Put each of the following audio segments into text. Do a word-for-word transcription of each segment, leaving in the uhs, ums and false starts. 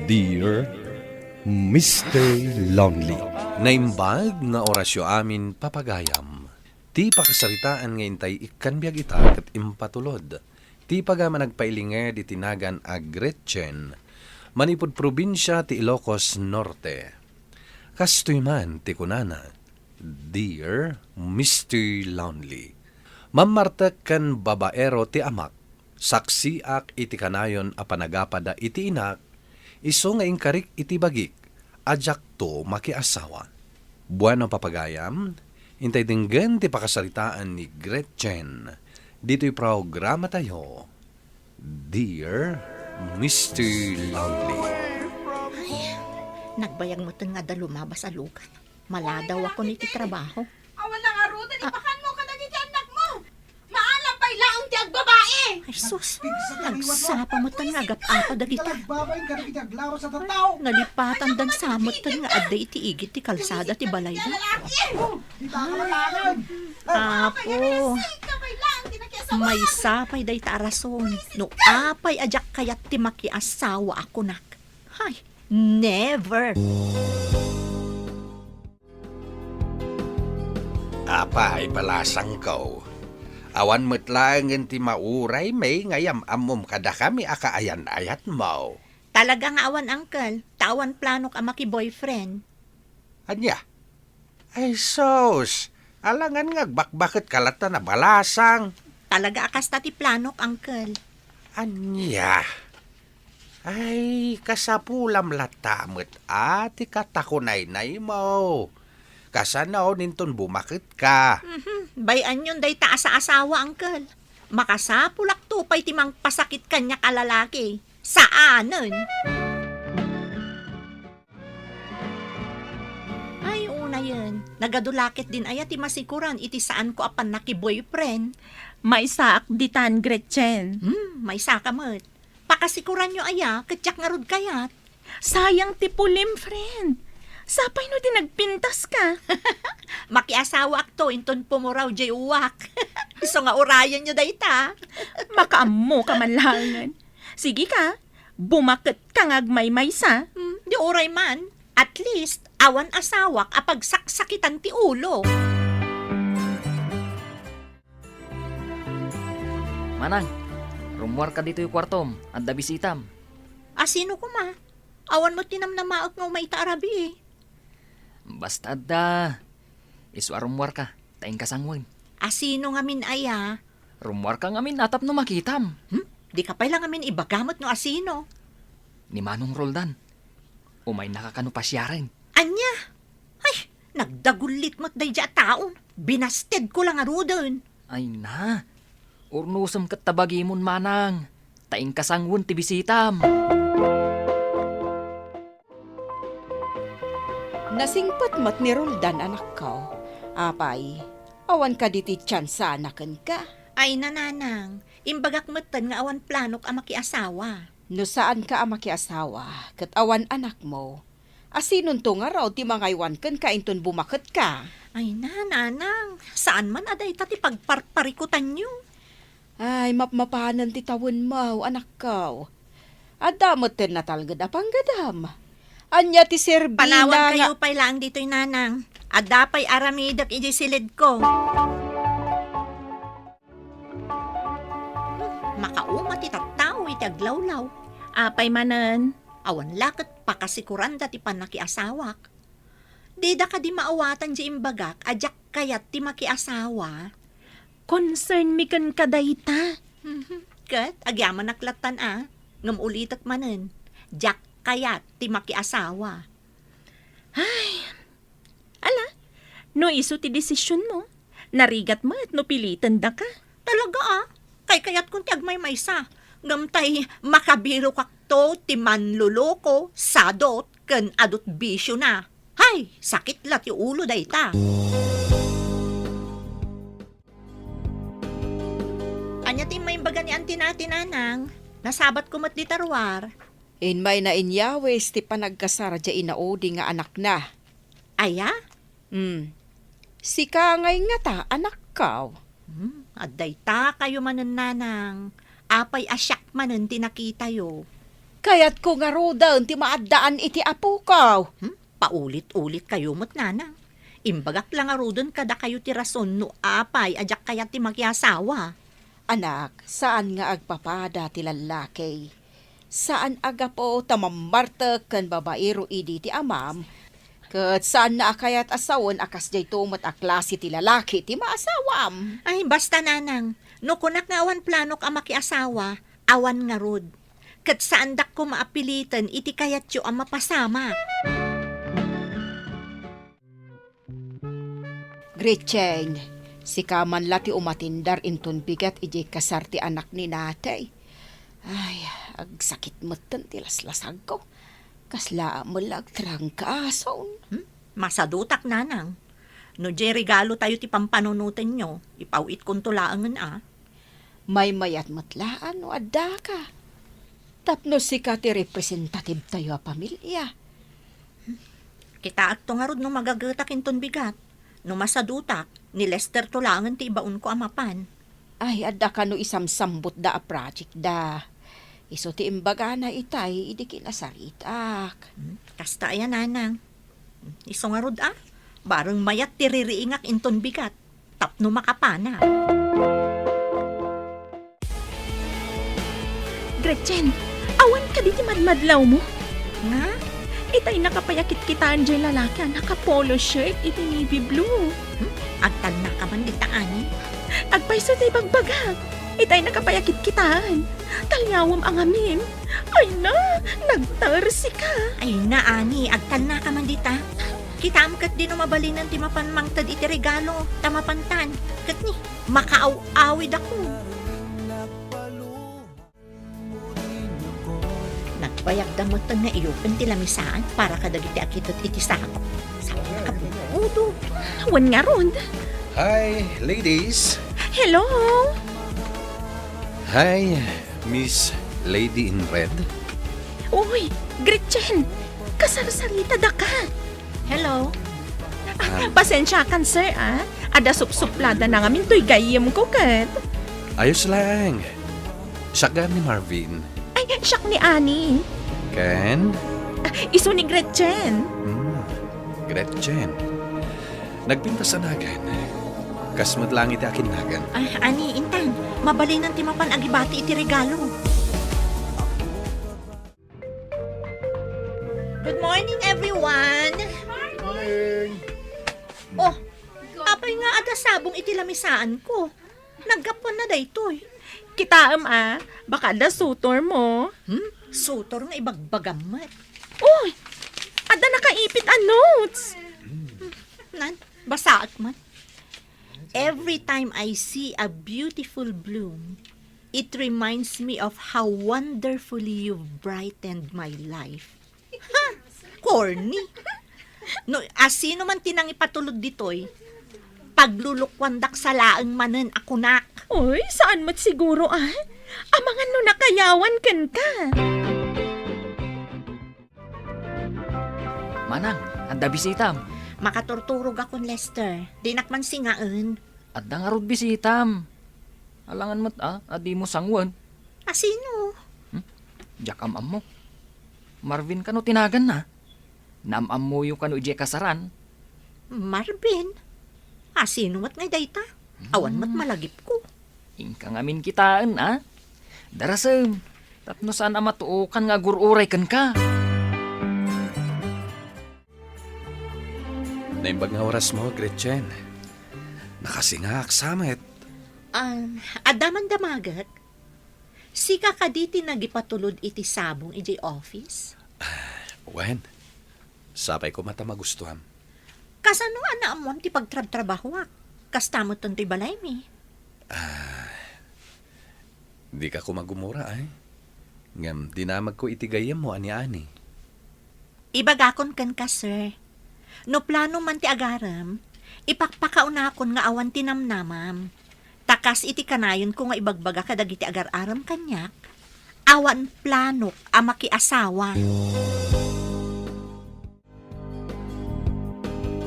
Dear Mister Lonely. Naimbag nga orasyo amin, papagayam. Ti pakasaritaan nga intay ikkan biag ita ket impatulod ti pagayam a nagpailinged iti nagan a Gretchen, manipud probinsia ti Ilocos Norte. Kastoy man ti kunana, "Dear Mister Lonely, mammartek ken babaero ti amak. Saksiak iti kanayon a panagapada iti inak, isu nga inkarik iti bagik a diakto makiasawa." Bueno, papagayam, intay denggen ti pakasaritaan ni Gretchen ditoy programatayo, Dear Mister Lonely. Ay, nagbayag metten nga adda lumabas a lugan. Maladawakon iti trabaho. Awan la ngaruden, ah, ipakanmo kadagiti annakmo. Maalam pay laeng ti agbabae. Ay, sus. Nagsapa met nga agap-apa dagita. Nagbabain kadagiti aglaro sa tattao. Nalipatan dan sa met nga adda iti igid ti kalsada ti balayda. Apo, maysa pay dayta a rason no apay a diak kayat ti makiasawa a kunak. Hay, never! Apay, balasangko, awan met laengen ti mauray, may nga yam-ammom kadakami a kaayan-ayatmo. Talaga nga awan, uncle. Ta awan planok a maki-boyfriend. Ania? Ay, sus! Alangan nga agbakbaket ka latta a balasang. Talaga a kasta ti planok, uncle. Ania? Ay, kasapulam latta met a ti katakunaynaymo. Kasano inton bumaket ka? Mhm. Bay-anyon dayta a saasawa, uncle. Makasapulakto pay ti mangpasakit kaniak a lalaki. Saanen. Ay, unayen, nagadu la ketdin aya ti masikuran iti saanko a pannaki-boyfriend. Maysaak ditan, Gretchen. Hmm, maysaka met. Pakasikuranyo aya, ket diak ngarud kayat. Sayang ti pulim, friend. Sapay no ti nagpintas ka. Makiasawaakto inton pumuraw diay uwak. Isu nga urayenyo dayta. Makaammo ka man laengen. Sige ka, bumaket ka nga agmaymaysa. Hmm, di uray man. At least, awan asawak a pagsaksakitan ti ulo. Manang, rummuarka ditoy kuartom, adda bisitam. A, sino koma? Awan met ti namnamaek nga umay ita a rabii. Basta adda, isu a rummuarka, ta inka sanguen. A, sino ngamin aya? Rummuarka ngamin a tapno makitam. Hmm? Dika pay la ngamin ibaga met no a sino. Ni Manong Roldan. Umaynaka kano pasiaren. Ania? Ay, nagdagullit met daydiay a tao. Binastedko la ngaruden. Ay na, urnosem ket ta bagimon, manang, ta inka sanguen ti bisitam. Nasingpet met ni Roldan, anakko. Apay, awan kadi ti tsansa a nakenka? Ay, nanang, imbagak metten nga awan planok a makiasawa. No saanka a makiasawa, ket awan anakmo, a sinonto ngarud ti mangaywan kenka inton bumaketka? Ay na, nanang, saan man a dayta ti pagparparikutanyo. Ay, mapmapanen ti tawenmo, anakko. Adda metten natalged a panggadam. Ania ti serbina nga... Panawankayo pay laeng ditoy, nanang. Adda pay aramidek idiay silidko. Makauma ti tattao iti aglawlaw. Apay manen? Awan la ket pakasekuranda ti pannakiasawak. Dida kadi maawatan diay imbagak a diak kayat ti makiasawa? Concern mi kenka dayta. Mhm. Ket agyamanak lattan a, ngem ulitek manen, diak kayat ti makiasawa. Ay, ala, no isu ti desisionmo, narigat met no pilitendaka. Talaga a, kaykayatkon ti agmaymaysa, ngem tay makabirokakto ti manloloko, sadot, ken adut bisiona. Hay, sakit la ti ulo dayta. Ania ti immaymbaga ni Auntie Nati, nanang? Nasabatko met dita ruar. Immayna inyawis ti panagkasar diay inaudi nga anakna. Aya? Hmm. Sika ngay ngata, anakko? Hmm, adda itakayo manen, nanang. Apay a siak manen ti nakitayo? Kayatko ngaruden ti maaddaan iti apoko. Hmm? Paulit-ulit kayo met, nanang. Imbagak la ngaruden kadakayo ti rason no apay a diak kayat ti makiasawa. Anak, saan nga agpapada ti lallaki. Saan a gapu ta mammartek ken babaero idi ti amam, ket saanna a kayat a sawen a kasdiay met a klase ti lalaki ti maasawam. Ay, basta, nanang, no kunak nga awan planok a makiasawa, awan ngarud. Ket saandak koma a piliten iti kayatyo a mapasamak. Gretchen, sika man la ti umatindar inton bigat idiay kasar ti anak ni natay. Ay, agsakit metten ti laslasagko. Kasla met la agtrangkason. Hmm? Masadutak, nanang. No diay regalo tayo ti pampanunotenyo, ipaw-itkonto laengen a. Maymayat met laeng no addaka. Tapno sika ti representative tayo a pamilya. Kitaakto ngarud no magagetak inton bigat. No masadutak, ni Lester to laengen ti ibaonko a mapan. Ay, adda kano isamsambutda a project da. Isu ti imbagana itay idi kinasaritak. Hmm, kasta aya, nanang. Isu ngarud a, bareng mayat ti ririingak inton bigat, tapno makapanak. Gretchen, awan kadi ti madmadlawmo? Nga? Itay nakapay a kitkitaan diay lalaki a naka-polo shirt iti navy blue. Hmm? Agtalnaka man dita, ani? Agpayso ti ibagbagak. Itay nakapay a kitkitaan. Talyawem a ngamin. Ay na, nagtarsika. Ay na, ani, agtalnaka man dita. Kitaem ketdi no mabalinen ti mapan mangted iti regalo, ta mapantan. Ket ni, makaaw-awidakon. Nagbayagda metten nga iyopen ti lamisaan para kadagiti akitet iti sako. Saan a kabudbudot. Wen ngarud. Hi, ladies. Hello. Hi, Miss Lady in Red. Uy, Gretchen, kasarsaritadaka. Hello. Ah, ah, pasensiakan, sir, ah. Adda supsupladana ngamin toy gayyemko ket. Ayos laeng. Siak gayam ni Marvin. Ay, siak ni Annie. Ken? Ah, isu ni Gretchen. Hmm, Gretchen. Nagpintas a nagan. Kas met laeng iti akin nagan. Ah, Annie, intan, mabalinen ti mapan agibati iti regalo. Good morning, everyone! Morning! Oh, apay nga adda sabong iti lamisaanko? Naggapuanna daytoy. Kitaem a, baka adda suitormo. Hmm? Suitor nga ibagbagam met. Uy! Adda nakaipit a notes! Hmm, nan, basaek man. Every time I see a beautiful bloom, it reminds me of how wonderfully you've brightened my life. Ha! Corny! No, asino man ti nangipatulod ditoy, paglulukuandak sa laeng manen a kunak. Uy, saan met siguro, ah? Amangan no nakayawan kenka. Manang, adda bisitam. Makaturturogakon, Lester. Dinak man singaen. Adda ngarud bisitam. Alangan met a, a dimo sanguen. Asino? Hmm? Diak am-ammo. Marvin kano ti naganna? Naam-ammoyo kano idiay kasaran? Marvin? Asino met ngay dayta? Awan met malagipko. Inka ngamin kitaen, a? Darasem, tapno saan a matuokan nga agur-uray kenka. Naimbag nga orasmo, Gretchen. Nakasingaak sa met. Um, adda man damagek? Sika kadi ti nagipatulod iti sabong idiay office? Ah, wen. Sapay koma ta magustuam. Kasano a naammoam ti pagtrabtrabahoak? Kasta met toy balaymi. Ah, dika koma gumura, ay. Ngem dinamagko iti gayyemmo a ni Annie. Ibagakon kenka, sir. No plano man ti agarem, ipakpakaunakon nga awan ti namnamam. Ta kas iti kanayonko nga ibagbaga kadagiti agar-arem kaniak, awan planok a makiasawa.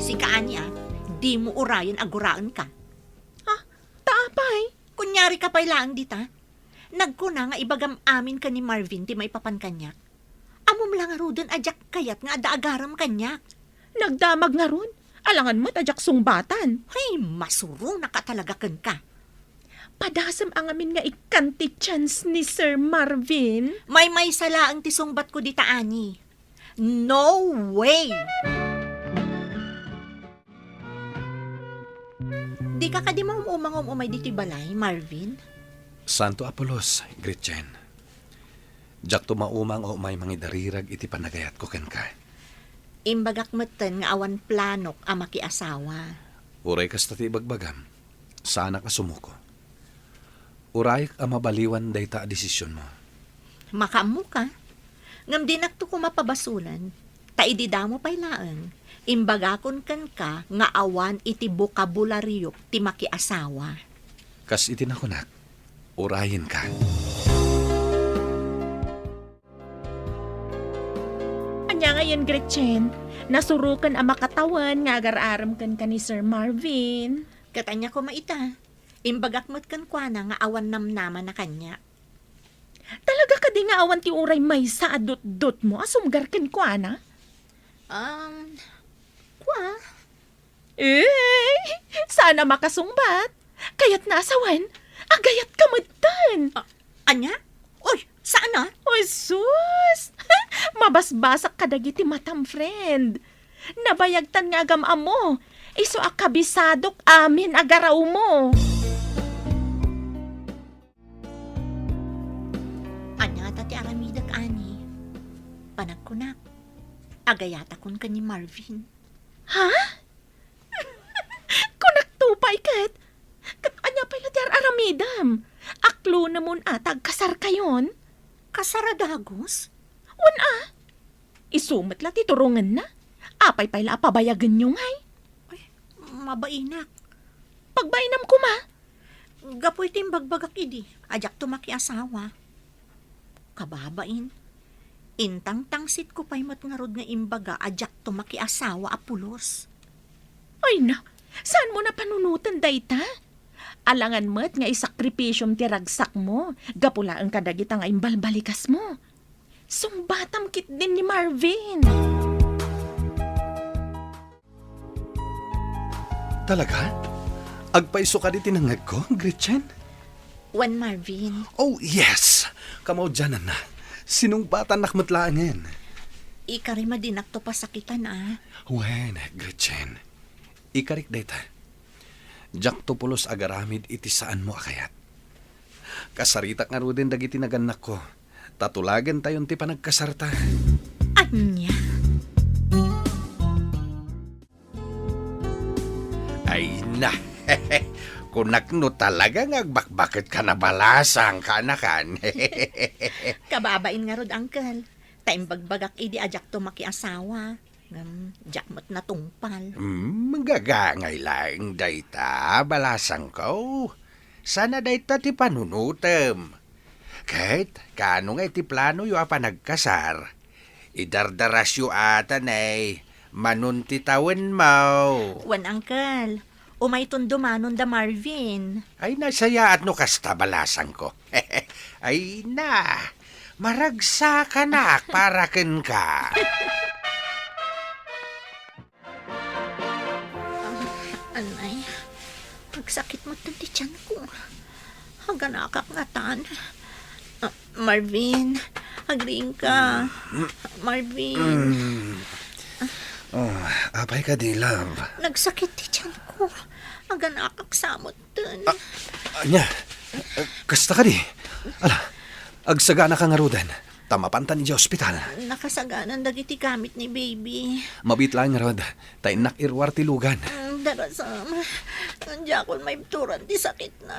Sika, Annie, a, dimo urayen a guraenka. Ah, ta apay? Kunyarika pay laeng dita. Nagkuna nga ibagam amin ken ni Marvin ti maipapan kaniak. Ammom la ngaruden a diak kayat nga adda agaram kaniak. Nagdamag ngarud. Alangan met a diak sungbatan. Hay, masuronak a talaga kenka. Padasem a ngamin nga ikkan ti chance ni Sir Marvin. Maymaysa laeng ti sungbatko dita, Ani. No way! Dika kadi maum-umang umay ditoy balay, Marvin? Santo a pulos, Gretchen. Diakto maumang umay mangidarirag iti panagayatko kenka. Imbagak metten nga awan planok a makiasawa. Uray kasta ti ibagbagam, saanak a sumuko. Urayak a mabaliwan dayta a desisionmo. Makaammoka. Ngem dinakto koma pabasolen, ta idi damo pay laeng, imbagakon kenka nga awan iti bokabulariyok ti makiasawa. Kas iti nakunak, urayenka. Ania ngayen, Gretchen? Nasuroken a makatawen nga agar-arem kenka ni Sir Marvin. Ket ania koma ita? Imbagak met kenkuana nga awan namnamana kaniak. Talaga kadi nga awan ti uray maysa a dutdotmo a sumgar kenkuana? Um, kua? Eh, saan a makasungbat. Kayatna a sawen, agayatka metten. A-, ania? Uy, saan a? Uy, sus! Mabasbasak kadagiti matam, friend. Nabayagtan nga agam-ammo. Isu a kabisadok amin a garawmo. Ania ngata ti aramidek, Ani? Panagkunak, agayatakon ken ni Marvin. Ha? Kunakto pay ket. Ket ania pay la ti ar-aramidem? Aklonemon a ta agkasarkayon? Kasar a dagus? Wen a. Isu met la ti turongenna. Apay pay la a pabayagenyo ngay? Ay, mabainak. Pagbainam koma. Gapu iti imbagbagak idi a diakto makiasawa. Kababain, intangtangsitko pay met ngarud nga imbaga a diakto makiasawa a pulos. Ay na, saanmo a panunoten dayta? Alangan met nga isakripisiom ti ragsakmo gapu laeng kadagita nga imbalbalikasmo. Sungbatam ketdin ni Marvin. Talaga? Agpayso kadi ti nangngegko, Gretchen? Wen, Marvin. Oh, yes! Kamaudiananna. Sinungbatannak met laengen. Ikarem a dinakto pasakitan, a. Wen, Gretchen. Ikarik dayta. Diakto pulos agaramid iti saanmo a kayat. Kasaritak ngaruden dagiti nagannakko, ta tulagentayon ti panagkasarta. Ania? Ay na, kunak no talaga nga agbakbaket ka na balasang kaanakan. Kababain ngarud, Uncle. Ta imbagbagak idi a diakto makiasawa. Ngem, diak met natungpal. Hmm, gagangay laeng dayta, balasangko. Sana dayta ti panunotem. Ket, kaano nga iti planoyo a panagkasar? Idardarasyo ata nay manon ti tawenmo. Wen, Uncle. Umayton dumanon da Marvin. Ay, nasayaat no kasta, balasangko. Ay na, maragsakanak para kenka. Ah, anay, agsakit met ti tianko. Aganakak ngatan. Ah, Marvin, agriingka. Mm. Marvin. Mm. Oh, apay kadi, love? Nagsakit ti tianko. Aganakak sa metten. Ah, ania? Kasta kadi? Ala, agsaganaka ngaruden. Ta mapantan idiay ospital. Nakasaganan dagiti gamit ni baby. Mabiit laeng ngarud. Ta innak iruar ti lugan. Mm, darasam. Diakon maibturan ti sakitna.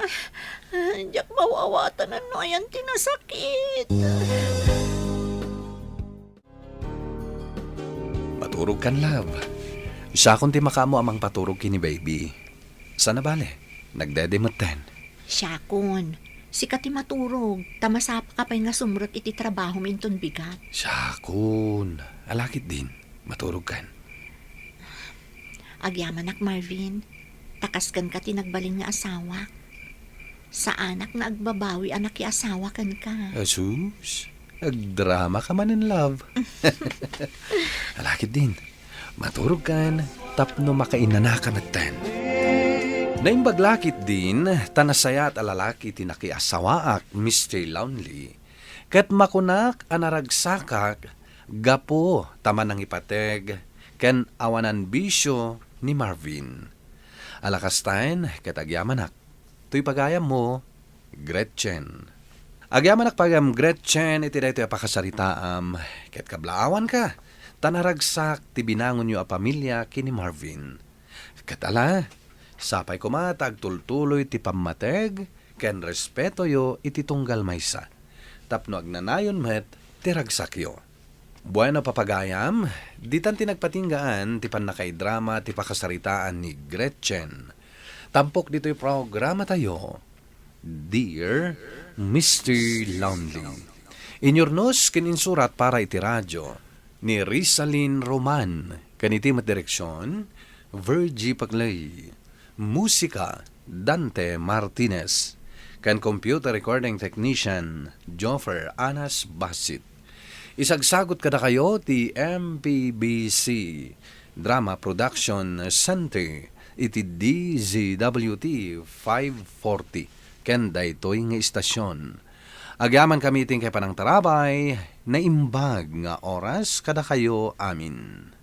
Diak maawatan no ayan ti nasakit. Maturogkan, love. Siakon ti makaammo a mangpaturog ken ni baby. Sana bale, nagdede metten. Siakon, sika ti maturog, ta masapaka pay nga sumrek iti trabahom inton bigat. Siakon, ala ketdin, maturogkan. Agyamanak, Marvin, ta kas kenka ti nagbalin nga asawak. Saanak nga agbabawi a nakiasawa kenka. Asus, Agdrama ka man in love. Alakit din, maturog kan tapno makainanaka metten. Naimbag lakit din, ta nasayaat a lalaki ti nakiasawaak, Mister Lonely. Ket makunak a naragsakak gapu ta manangipateg ken awanan bisio ni Marvin. Alakastan ket agyamanak. Toy pagayammo, Gretchen. Agyamanak pagayam, Gretchen, iti daytoy a pakasaritaam, ket kablaawanka, ta naragsak ti binangonyo a pamilia ken ni Marvin. Ket ala, sapay koma ta agtultuloy ti pammateg ken respetoyo iti tunggal maysa, tapno agnanayon met ti ragsakyo. Bueno, papagayam, ditan ti nagpatinggaan ti pannakaidrama ti pakasaritaan ni Gretchen. Tampok ditoy programatayo, Dear Mister Lonely. Inyurnos ken insurat para iti radio ni Rizalin Roman, ken iti met direksion, Virgie Paclay. Musika, Dante Martinez. Ken computer recording technician, Joffer Anas Basit. Isagsagut kadakayo ti M P B C Drama Production Center iti D Z W T five forty ken daytoy nga istasyon. Agyamankami iti inkay panangtarabay, naimbag nga oras kadakayo amin.